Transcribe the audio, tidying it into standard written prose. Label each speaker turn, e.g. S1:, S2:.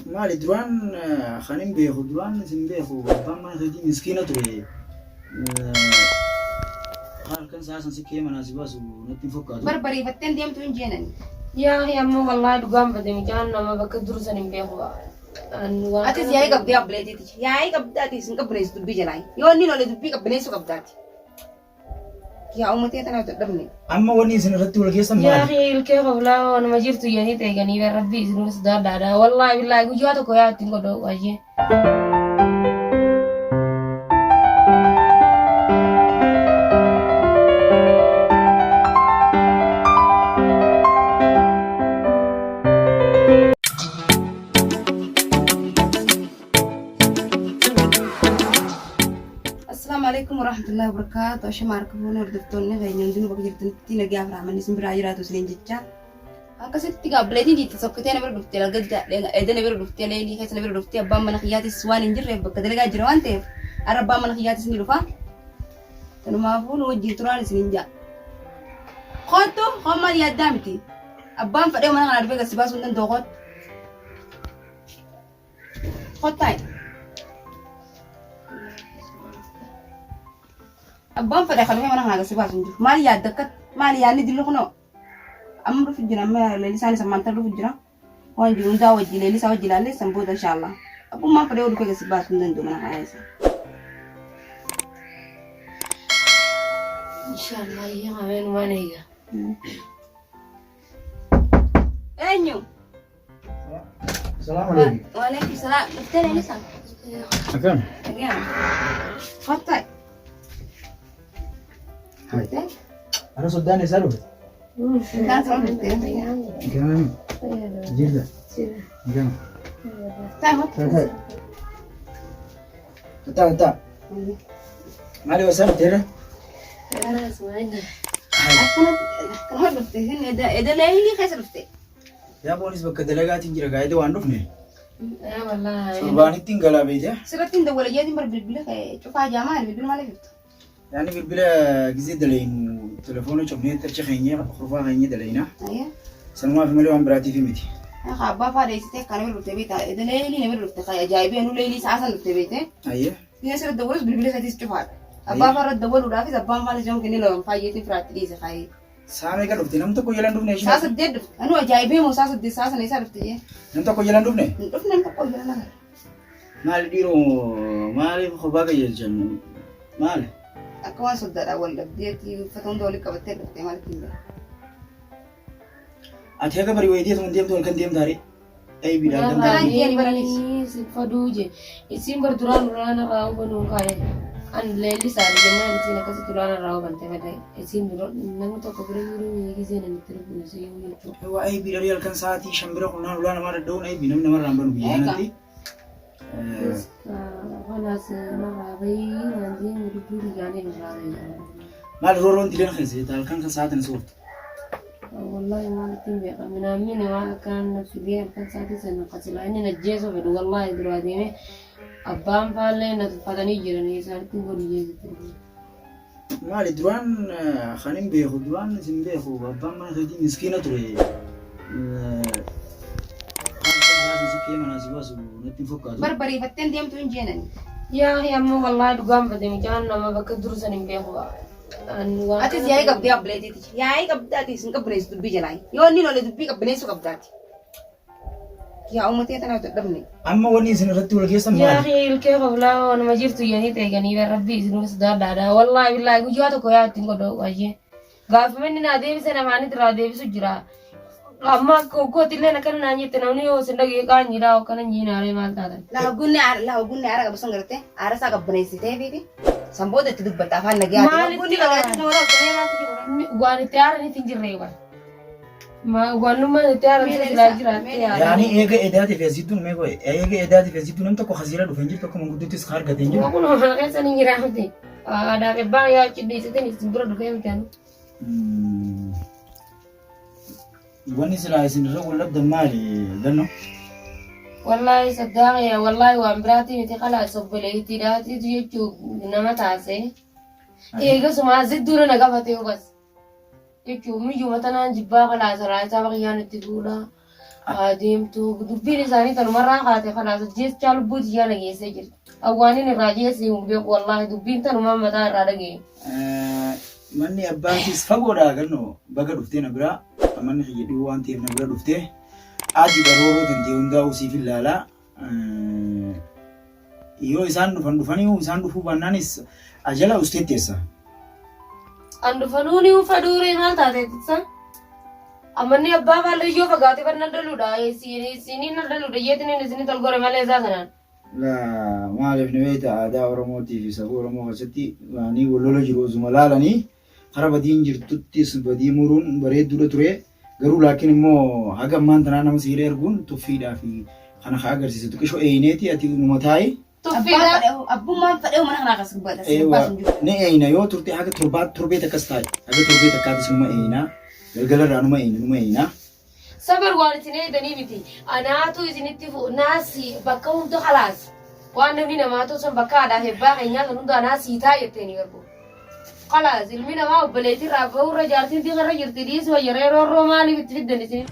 S1: Maali duraan kan hin beeku duraan isin beeku abbaan mana keetii miskiina ture. Halkan sa'a san sikkee manaa si baasu natti hin fakkaatu.
S2: Barbariifatteen deemtu hin jeenani.
S3: Yaa akhi ammoo wallaahi dhugaan bade mucaan nama bakka dur san hin beeku.
S2: Atis yaa'ii qabdee abbileetiiti. Yaa'ii qabdee atis hin qabbaneessu dubbii jalaa. Yoo inni lole dubbii qabbaneessuu qabdaati. Yaa uummatee tanaaf dadhabne.
S1: Amma wanni isin irratti wal geessan
S3: Yaa
S1: maali?
S3: akhi ilkee qoblaa wanuma jirtu jedhanii eeganii bar rabbii isin sodaadhaadha. Wallaahi billaahi guyyaa tokko yaa ittiin godhu wajjin.
S2: Assalaamu alaikum warahmatullahi wabarakatuh. Ashama harka fuune hordoftoonni keenya hundinuu bakka jirtanitti nagaa fi rahmanni isin biraa jiraatu isiniin jecha. Akkasitti gaabbileetiin itti sokkitee na bira dhuftee lagadda edda na bira dhuftee leelii keessa na bira dhuftee abbaan mana kiyyaatis waan hin jirreef bakka dalagaa jira waan ta'eef har'a abbaan mana kiyyaatis ni dhufa. Kanumaafuu nu wajjin turaan isiniin ja'a. Kottu hommaan yaaddaa miti. Abbaan fedhee mana kana dhufee gad si baasuu hin danda'u kottu. Kottaa. Abbaan fedhe kan dhufee mana kanaa gad si baasu hin jiru. Maal yaadda akka maal yaadni dilli kunoo amma dhufu jira amma leellisaan isa maanta dhufu jira. Waan jiru hundaa wajji leellisaa wajji ilaallee san booda inshaallah. Abbummaan fedhee dhufee gad si baasu hin danda'u mana kanaa keessa.
S3: Inshallah yaa ameen waan eega.
S2: Eenyu?
S1: Salaamu alaikum.
S2: Waalaikum salaam. Dhuftee leellisaa?
S1: Akkam?
S2: Nagaa. Kottaa. Dhuftee?
S1: Ana soddaan eessaa dhufte?
S2: Kaan sama dhuftee?
S1: Akkam? Jirta? Akkam?
S2: Taa kottaa.
S1: Taa taa. Taa taa. Maali eessaa dhufte irra?
S2: Akkanuma dhufte. Eda leelii keessa dhufte.
S1: Yaa boonis bakka dalagaatiin jira gaa'ida waan dhufne. Torbaanitti hin galaa beekte.
S2: Sirratti hin dawwala jeetiin bar bilbila cufaa jaamaa bilbila maaliif dhufte?
S1: Yaani bilbila gizee dalaynu telefoona cufnee achi keenyee kurfaa keenyee dalayna. Sanumaaf malee waan biraatiif miti.
S2: Haa abbaa faa dheessitee akkana bira dhufte beektaa eda leelii na bira dhufte kaa ajaa'ibee nu leelii sa'a san dhufte beekte.
S1: Ayyee.
S2: Inni asirratti dawwalus bilbila isaatiis cufaadha. Abbaa faa irratti dawwaluudhaafis abbaan faanis yoom kennee lolan faayyeetiin firaatti dhiise kaayee.
S1: Saa meeqa dhufte? Nam tokko jala hin dhufne
S2: Saa
S1: isheen.
S2: 8 dhufte. Anuu ajaa'ibee moo saa 8 saa sana eessaa dhufte jee.
S1: Nam tokko jala hin dhufne?
S2: Hin dhufne nam tokko jala na.
S1: Maali dhiiroo maaliif kophaa qajeelchan? Maali?
S2: Akka waan soddaadhaan wal dhabdeetti uffata hunda walitti qabattee dhufte maalitti hin beeku.
S1: Ati haga bari wayitii asuma deemtu halkan deemtaa ree? Aybiidha halkan
S2: Kanaan
S1: taate.
S2: jeeni baranis.
S3: Faduu je. Isiin bar duraan duraan irraa hubanuu kaane. An leellisaadha jennaan isiin akkasitti duraan irraa hubante malee. Isiin dura namni tokko bira jiru gisee namitti dhufu isii jechuudha.
S1: Waa aybiidha ree halkan sa'aatii 5 bira kunnaan ulaa namaa dadha'uun aybii namni namarraa hin banu biyya
S2: Eega.
S1: kanatti.
S3: Kanaas narraa bahii naan deemu dubbii kiyyaaniin irraa bahii.
S1: Maal roorroon dileen keessa jetta halkan kan sa'aatiin si ooftu.
S3: Wallahi maalitti hin beeka minaamini waan akkanaan na fidee halkan sa'aatii sana qasilaa inni na jeesoo fedhu wallahi duraa deemee abbaan faallee na tuffatanii jiranii isaanitti hin godhu jeesitti.
S1: Maali duraan kan hin beeku duraan isin beeku abbaan mana keetii miskiina ture. Halkan si kee manaa si baasu natti hin fakkaatu.
S2: Barbariifatteen deemtu hin jeenani.
S3: Yaa akhi ammoo wallahi dhugaan bade mucaan nama bakka dur san hin beeku.
S2: Atis yaa'ii qabdee abbileetiiti. Yaa'ii qabdee atis hin qabbaneessu dubbii jalaa. Yoo inni lole dubbii qabbaneessuu qabdaati. Yaa uummatee tanaaf dadhabne.
S1: Amma wanni isin irratti wal geessan
S3: Yaa
S1: maali?
S3: akhi ilkee qoblaa wanuma jirtu jedhanii eeganii bar rabbii isin sodaadhaadha. Wallaahi billaahi guyyaa tokko yaa ittiin godhu wajjin. Gaafuma inni naa deebise namaanitti irraa deebisu jira. Amma akka hoggootti illee akkana naan jette namni yoo isin dhagee qaanyiidha akkana nyiinaaree maal taatan.
S2: Lafa gunni aara qabu sun gartee aara isaa qabbaneessitee fiiti. San booda itti dubbatta afaan nagaa.
S3: Maalitti
S2: Gunni nagaa nama rakkoo maaltu jiru?
S3: Waan itti aaranitti hin jirre waan. Waanummaan itti aaran silaa jiraatte yaada.
S1: Yaani eega edaati fi asittuun mee qoye eega edaati fi asittuun nam tokko hasiira dhufe hin jirtu akka manguddootti ka argate hin jiru.
S3: Kun mana keessa ni jira miti. Aadaa fi abbaan yaa cidhiisitin isin bira dhufee miti anu.
S1: Wanni silaa isin irra wal dhabdan maali ganno?
S3: Wallaahi saddaa yaa wallaahi waan biraatii miti kalaas obboleettiidhaatiitu jechuu nama taasee. Eegasuma zidduuna na qabatee hubas. Jechuun miyyuma tanaan jibbaa kalaas raasaa baqiyyaan itti fuudha. Adeemtu dubbiin isaanii tanumarraa kaate kanaas jecha lubbuu tiyyaa na geessee jirti. Awwaaniin irraa jeessee hin beeku wallaahi dubbiin tanumaa mataa irraa dhaga'e.
S1: Manni abbaatis fagoodha ganno baga dhuftee na biraa manni kiyya dhiyoo waan ta'eef na bira dhuftee ati barooroo tantee hundaa'uu siif ilaala. Yoo isaan dhufan dhufanii isaan dhufuu baannaanis ajala ustee teessa.
S3: An dhufanuu ni fadhuuree maal taate tisa? Amanni abbaa baallee yoo fagaate bar nan dhaluudha. Isiniin nan dhaluudha jeetiniin isinii tolgore malee isaa sanaan.
S1: Laa maaliif ni beekta aadaa Oromootii fi safuu Oromoo keessatti waanii wal lola jiru osuma laalanii kara badiin jirtuttis badii muruun bareedduudha ture. Garuu laakiin immoo haga ammaan tanaa nama siira erguun tuffiidhaa fi kana ka agarsiisu xiqishoo eeyneeti ati numa taa'i.
S3: Tuffiidha.
S2: Abbummaan fedhee mana kanaa kas gubbata.
S1: Eewa ni eeyna yoo turte haga torbaa torbee takkas taa'i. Haga torbee takkaatis numa eeyna. Galgala irraa numa eeyna numa eeyna.
S3: Sabar waan isin eegdanii miti. Anaatu isinitti naasi bakka hunda kalaas. Waan namni namaatu san bakka haadhaaf ebbaa keenyaa san hunda anaa sii taa jetteeni garbu. Kalaas ilmi namaa obboleettii irraa bahurra jaartiin diiqa irra jirti dhiisuu wayya roorroo maaliif itti fiddan isin?